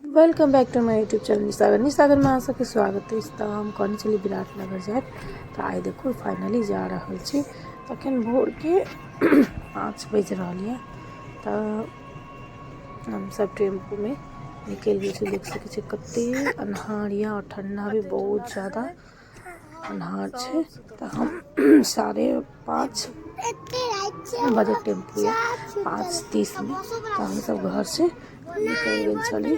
Welcome back to my YouTube channel Nisagar. निसागरमे अहाँ सबके स्वागत अछि। तऽ हम कहने छली विराटनगर जायब, तऽ आइ देखू फाइनली जा रहल छी। तखन भोरके 5 बजि रहल यऽ। तऽ हमसब टेम्पूमे निकलि गेल छी। देख सकै छी कते अन्हार यऽ आओर ठण्डा भी बहुत ज्यादा अन्हार छै। तऽ हम 5:30 बजे टेम्पू यऽ, 5:30मे। तऽ हमसब घरसँ निकलि गेल छली।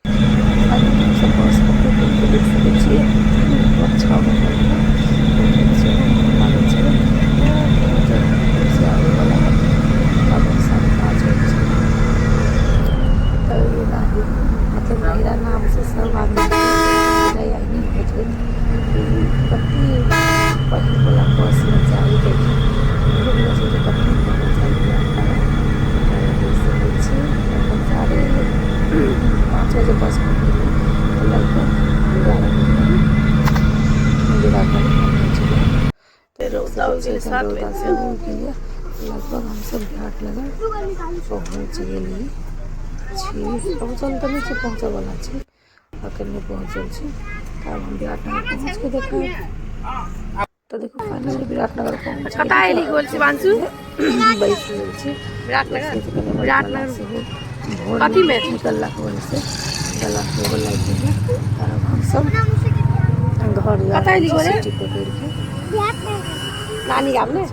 हमसब बस पकड़ि टेम्पू देख सकै छियै, लगभग 6 बजल यऽ। सेहो लागल छै आबैवला लगभग 5:30 बजे छै। तऽ एनाही मतलब नैहरा नामसँ सब आदमी एहिने होइत होइत कते पहिलवला बसमे जाइ देखी कते मजा देख सकै छी। लगभग 5:30 बजे बस पकड़ली, तऽ लगभग 11 बजे विराटनगर पहुँच गेल। रौदा उगि गेलै, 7 रौदा बजि सेहो उगि गेल। लगभग हमसब विराटनगर पहुँच गेली छी। पहुँचल तऽ नहि छी, पहुँचऽवला छी, अखन नहि पहुँचल छी। तऽ आब हम विराटनगर पहुँचके देखायब। तऽ देखू फाइनली विराटनगर पहुँच कतऽ एली गोल शिवांशु? बैस गेल छी। विराटनगर? विराटनगर सेहो भोर कथीमे? निकललाके वजहसँ गला सेहो लागि गेल। तऽ आब हमसब घर जा कतऽ रहल एली छी गोले? सिटी पकड़िके। नानी गाम ने?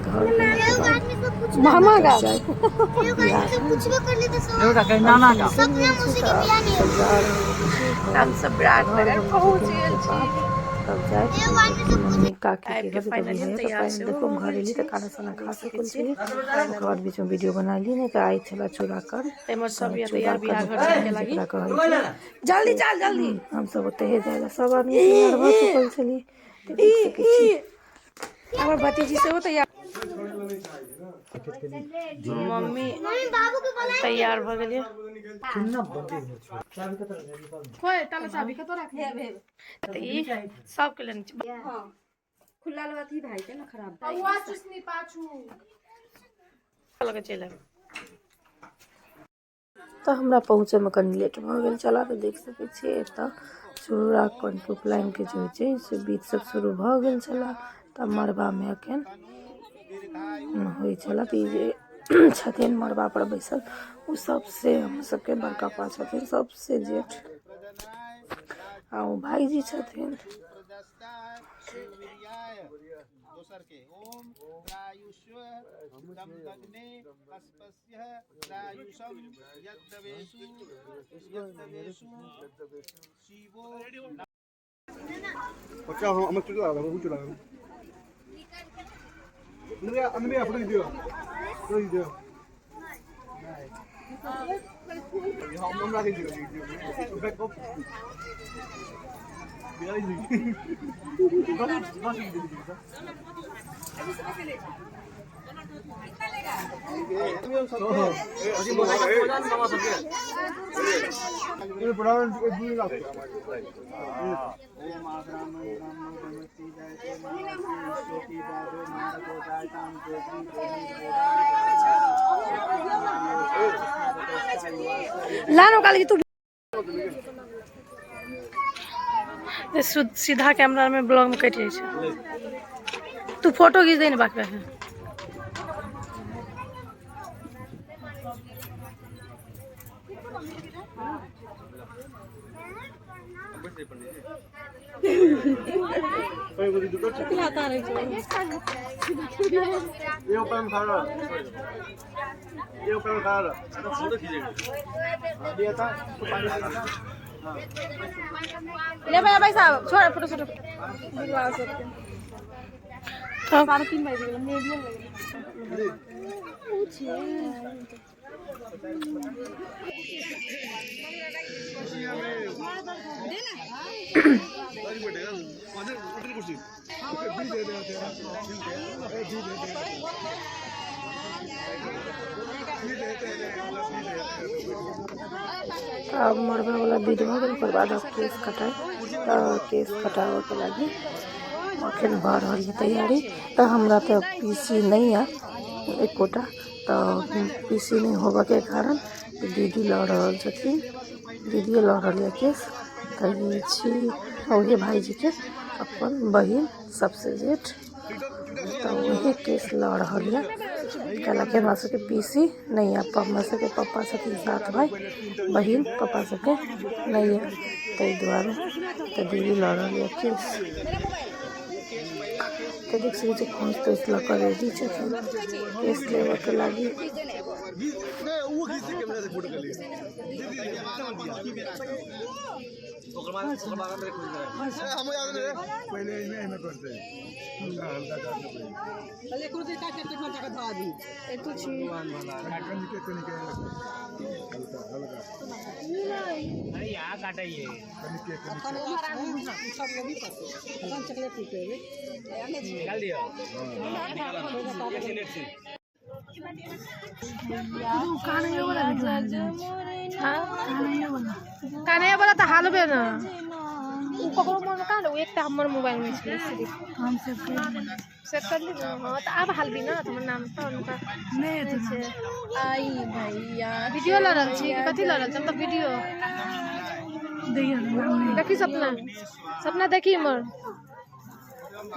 घर गेलाके बाद मामा गाम। जाय बिहार। हमसब विराटनगर पहुँच गेल छी। तब जाय मम्मी काकी के आबि के घर। फाइनली हम तैयार सेहो देखो भऽ घर गेल एली छी। तऽ खाना साना खा देख सकै चुकल छी। छली। ओकर बाद बीचमे वीडियो बना ली, नहि तऽ आइ छलै चूड़ाकर्म। एम्हर सब तऽ यऽ तैयार बियाह चूड़ाकर्म घर जायके लागी। जेकरा कहै छै, जल्दी चल जल्दी। हमसब ओतहे जाय लए सब आदमी तैयार भऽ चुकल छली। तऽ देख सकै छी हमर भतीजी सेहो तैयार, मम्मी तैयार भऽ गेलियै। तऽ ई सबके लेने छै। लगे चलि आयब। तऽ हमरा पहुँचैमे कनि लेट भऽ गेल छलै। तऽ देख सकै छियै एतऽ चूड़ाकर्म उपनयनके जे होइ छै से विध सब शुरू भऽ गेल छलै। तऽ मड़बामे एखन होइ छलै। तऽ ई जे छथिन मड़बापर बैसल, ओ सबसँ हमर सबके बड़का पा छथिन, सबसँ जेठ, आ ओ भाईजी छथिन। लानो काली तू सीधा कैमरा में ब्लॉग में कटि जाइ छै। तू फोटो घीच दे ने बाकी बाकी। ले भैया पैसा छोड़ फोटो छोड़। 3:30 बजे गेल मीडियम। तऽ आब मड़बावला विध भऽ गेल, ओकर बाद आब केश कटाइ। तऽ केश कटाबऽके लागि अखन भऽ रहल यऽ तैयारी। तऽ हमरा तऽ पीसी नहि यऽ एकोटा, तऽ पीसी नहि होबऽके कारण दीदी लऽ रहल छथिन, दीदिए लऽ रहल यऽ केस। तऽ ई छी ओहे भाईजीके अपन बहिन सबसँ जेठ, तऽ ओहे केस लऽ रहल यऽ। कैलाकि हमरा सबके पीसी नहि यऽ, हमरा सबके पप्पा छथिन 7 भाई बहिन, पप्पा सबके नहि यऽ, ताहि दुआरे तऽ दीदी लऽ रहल यऽ केस। तऽ देख सकै छी खोंच तोच लऽ कऽ रेडी छथिन केस लेबऽके लागी। कानैया वाला तऽ हालबे ना, ओ ककरो मोन कहाँ, ओ एकटा हमर मोबाइल में छलै सिर्फ। हम सेव कर सेव कर ली ना। हाँ तऽ आब हालबी ना, तऽ हमर नाम तऽ हुनका नहि छै। आई भैया वीडियो लऽ रहल छी कि कथी लऽ रहल छी? हम तऽ वीडियो देखियौ नाम नहि। देखी सपना, सपना देखी हमर,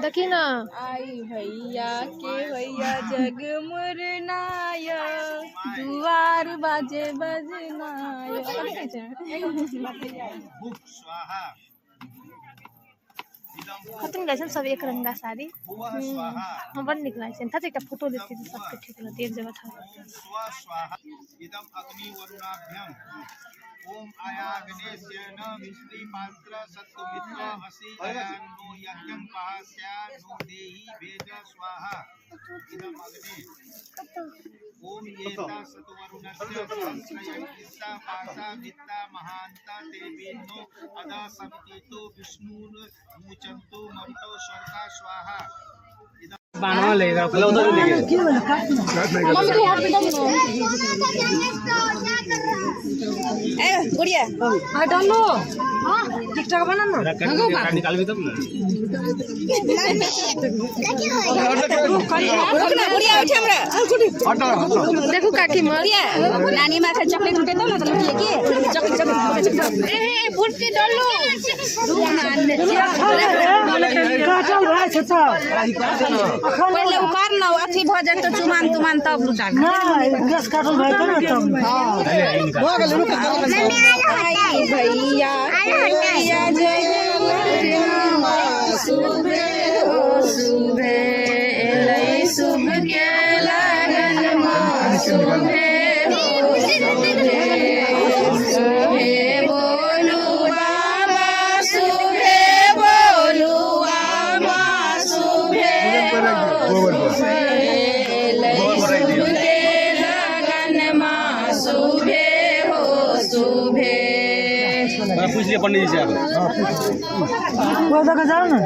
देखी ना। आई भैया के भैया जग मुरनाय, दुआर बाजे बजनाय। कथी कहै छै? कते नीक लागै छै सब एक रंगा साड़ी। हम बड़ नीक लागै छै। थच एकटा फोटो लेती तऽ सबके ठीक रहतै, एक जगह ठाढ़। ए गुड़िया हाँ डालो, हाँ टिकटॉक बना ना। रुक ना गुड़िया, उठ हमरा। देखू काकी मर गुड़िया नानी माँ के चॉकलेट उठेतो ना, तऽ लुटिए के चॉकलेट चॉकलेट। ए ए भूत के डालो। काटल भए छै तऽ पहिले उकार ना अथी भऽ जेतौ, चुमान तुमान तब लुटा। नहि, गैस काटल भए तऽ ने तब। आई भैया भैया जय सुबह हो सुबह एलै शुभ के लगन माँ, सुबह हो सुबह, सुबह बोलू बाबा, सुबह बोलू आमा, सुबह हो सुबह एलै शुभ के लगन माँ, सुबह हो सुबह। पूछ लिया पंडित जी से आप। ओहि दऽ कऽ जाउ ने।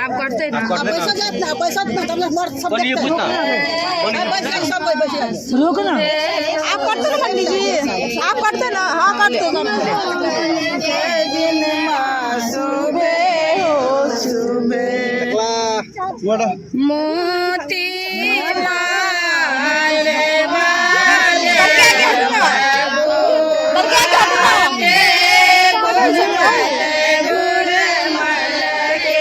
आब करतै ना। पैसा जात ना, पैसा ना पंडित जी पूछना। रुक ना। आप करते ना पंडित जी, आप करते ना। हाँ करते। सुबह हो सुबह मोती लाल वाले के गुरमल के।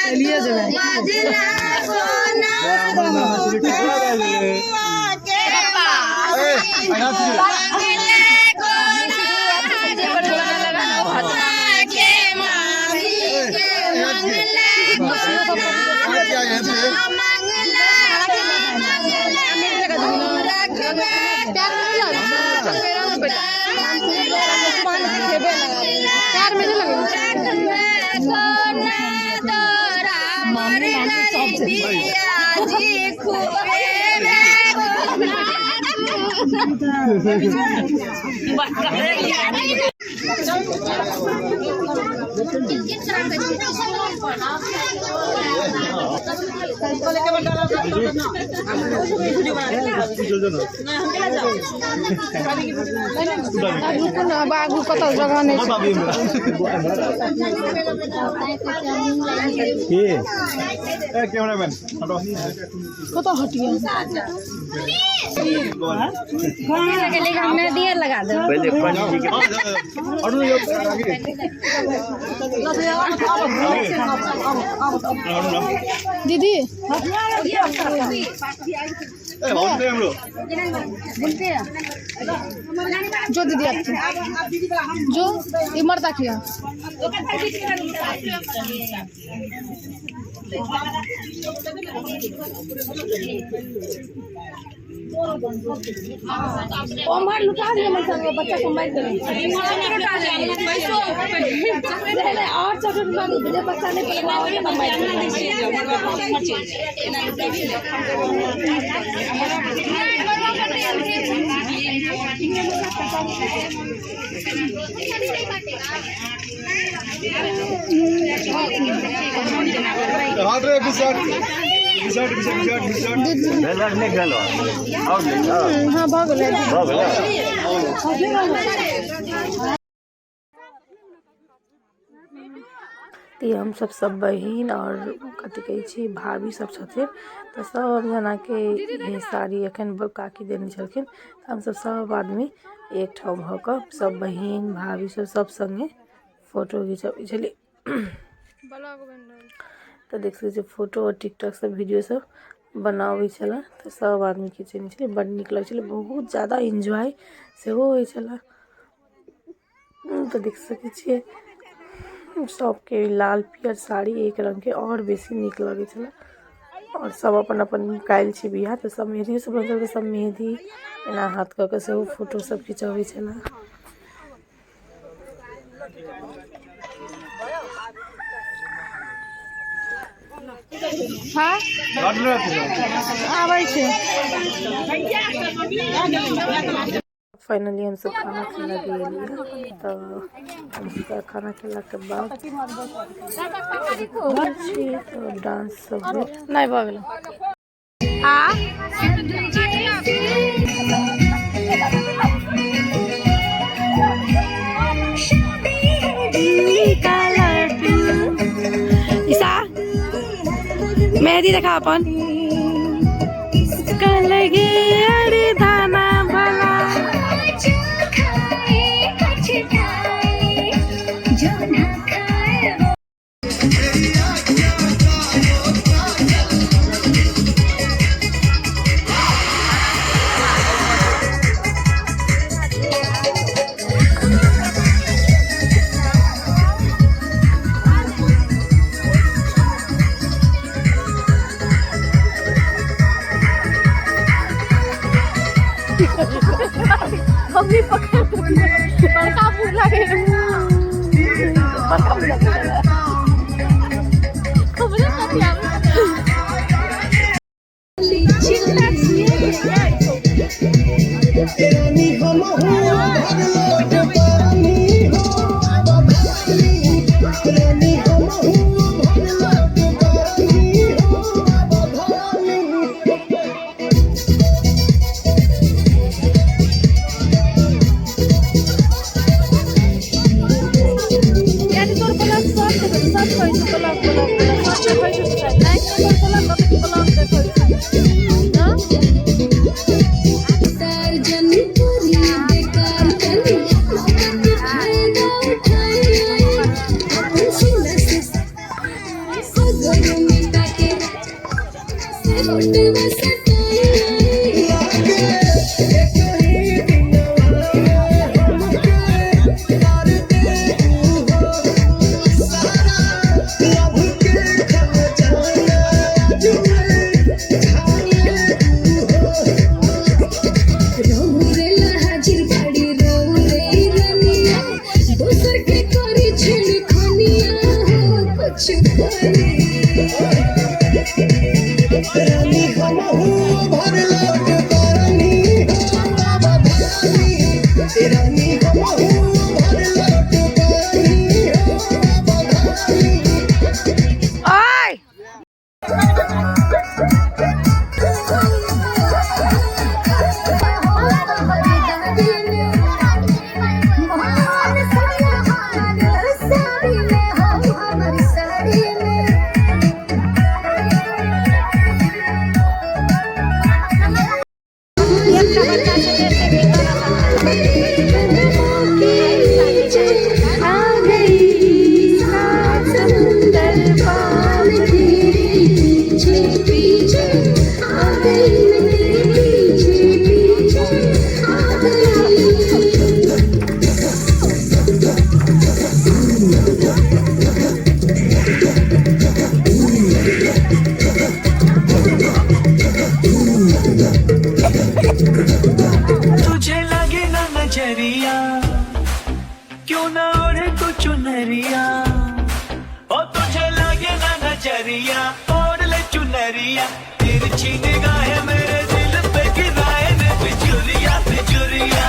मझिला सोना के मंगले कोना के मामी के मंगले कोना मंगला बागू कतौ जगह नहि छै। कैमरामैन कतौ हटिया हम दिया लगा दो। दीदी जो दीदी आपकी जो ये मर्दा किया ओमहर लुटा दिया मतलब बच्चा को मार देलक। और चॉकलेट लुटा दिया बच्चा नहीं पकड़वा हो ना मार। हाँ भऽ गेलै। तऽ हमसब सब बहिन और कथी कहै छै भाभी सब छथिन, तऽ सब जनाके इहे साड़ी एखन काकी देने छलखिन। तऽ हमसब सब आदमी एकठाम भऽ कऽ सब बहिन भाभी सब सब सङ्गे फोटो घिचबै छलियै। तऽ देख सकै छियै फोटो आओर टिकटॉक सब वीडियो सब बनाबै छलै, तऽ सब आदमी खिचेने छलै। बड़ नीक लगै छलै, बहुत ज्यादा एन्जॉय सेहो होइ छलै। तऽ देख सकै छियै सबके लाल पियर साड़ी एक रङ्गके आओर बेसी नीक लगै छलै। आओर सब अपन अपन काल्हि छी बियाह, तऽ सब मेहदी सब बनल, सब मेहदी एना हाथ कऽ कऽ सेहो फोटो सब खिचबै छलै। हाँ आबै छै। फाइनली हमसब खाना खेला गेलियै। तऽ हमसब खाना खेलाके बाद छी तऽ डांस सब भेल। नहि भऽ गेलै। आ ईशा मेहंदी देखा अपन लगे अरे दाना भला। मम्मी पकड़ बड़का मुँह लागे, बड़का मुँह लागे। खबरे कथी आबै। यानी तोर ब्लॉग सब सब कहै छै, ब्लॉग ब्लॉग ब्लॉग सब कहै छै। तुझे लगे ना नजरिया, क्यों ना ओढ़े तू चुनरिया। ओ तुझे लगे ना नजरिया, ओढ़ ले चुनरिया। तिरछी निगाहें मेरे दिल पे गिराए ने बिजुरिया बिजुरिया।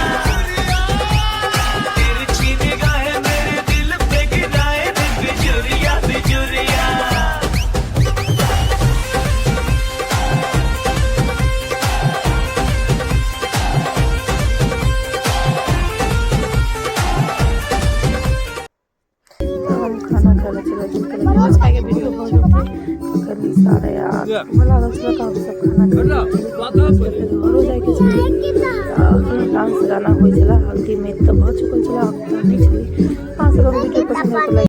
तिरछी निगाहें मेरे दिल पे गिराए ने बिजुरिया बिजुरिया। हम खाना खाय लए चलि गेल वीडियो भऽ गेल। करीब 8:30 हुअ लागल छलै तऽ हमसब खाना खा फेर घरो जाइके छलै। तऽ डांस गाना होइ छलै, हल्दी में तऽ भऽ चुकल छलै, हम नहि छलै। अहाँ सबके वीडियो पसंद आयल तऽ लाइक